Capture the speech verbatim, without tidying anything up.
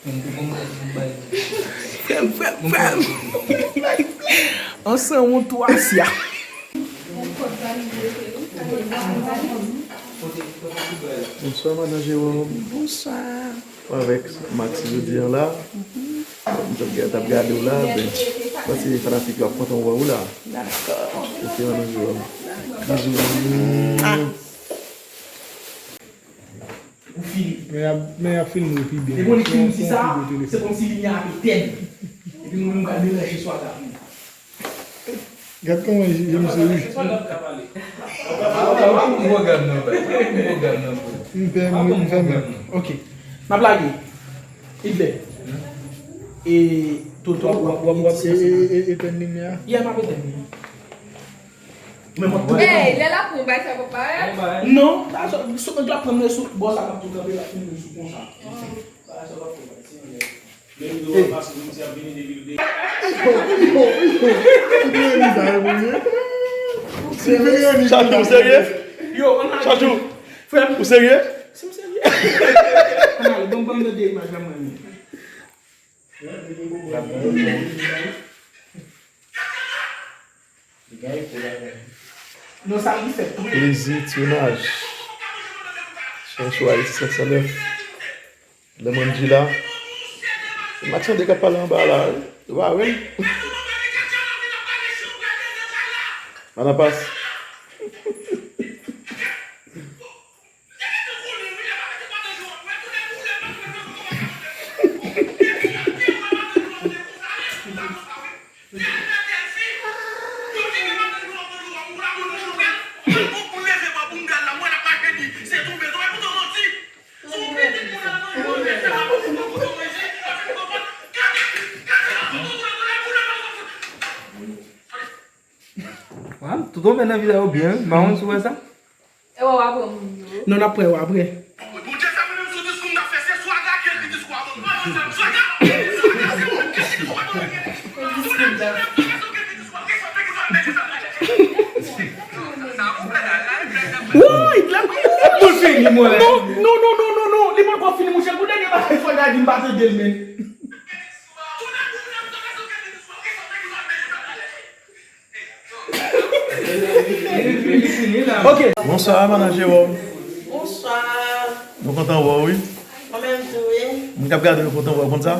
Frè m, frè m, frè m. Ansanm yon twa sya. Bonswa, madan Jewòm. Bonswa. Avèk Maxi jodi a la. M t ap gade, t ap gade w la, ben, m panse fanatik yo ap kontan wè w la. Dakò. Ok, madan Jewòm. Bizou. Ah. Ou fini. Men y ap, men y ap filme w pi byen. Depi w fin di sa, se kòmsi limyè a ap etèn. Epi nou menm pral melanje swaga. Gad kòman je, je misye wi. M fèmen, m fèmen. Ok. N ap lage. Idlè. E, Toto, w ap, w ap, w ap, e, e, e, etèn limyè a? Yeah, m ap etèn li. Men mwen tou. Ey, lè l ap pran yon bagay, sa pap parèt? Non, bagay sa, sou, l ap pran men sou bò sa k ap tou kanpe, l ap fini sou konsa. Bagay sa pap fè bagay, se yon lè. Men videyo a pase, moun ti ap vini depi l de. Chachou, ou serye? Yo, ann ale. Chachou, frè m, ou serye? Si m serye. Ann ale, ban m, ban m de imaj la mwen menm. Non, sa li fè tou. Plezi, Tyonaj. Se yon show Ayiti senk san nèf. Lè mwen di la, Max André k ap pale anba la, wi. Ou pa wè l? Anapas. Waw, tout ouvè nan vizaj ou byen, wi. M pa konn si w wè sa. E wè w ap pran moun yo. Non, n ap pran yo apre. Bondye fè m menm sou diskou m t ap fè, se swaga ki ekri diskou a ban m. Swaga! Swaga, se ou menm ki ekri diskou a ban m. Woy, la, pou l fini, mwen. Non, non, non, non, non, non. Li poko fini, monchè. Pou dènye bagay, swaga di m pa tande l, men. Ok. Bonswa, madan Jewòm. Bonswa. Nou kontan wè w, wi. Mwen menm tou, wi. Moun k ap gade yo kontan wè w, konn sa?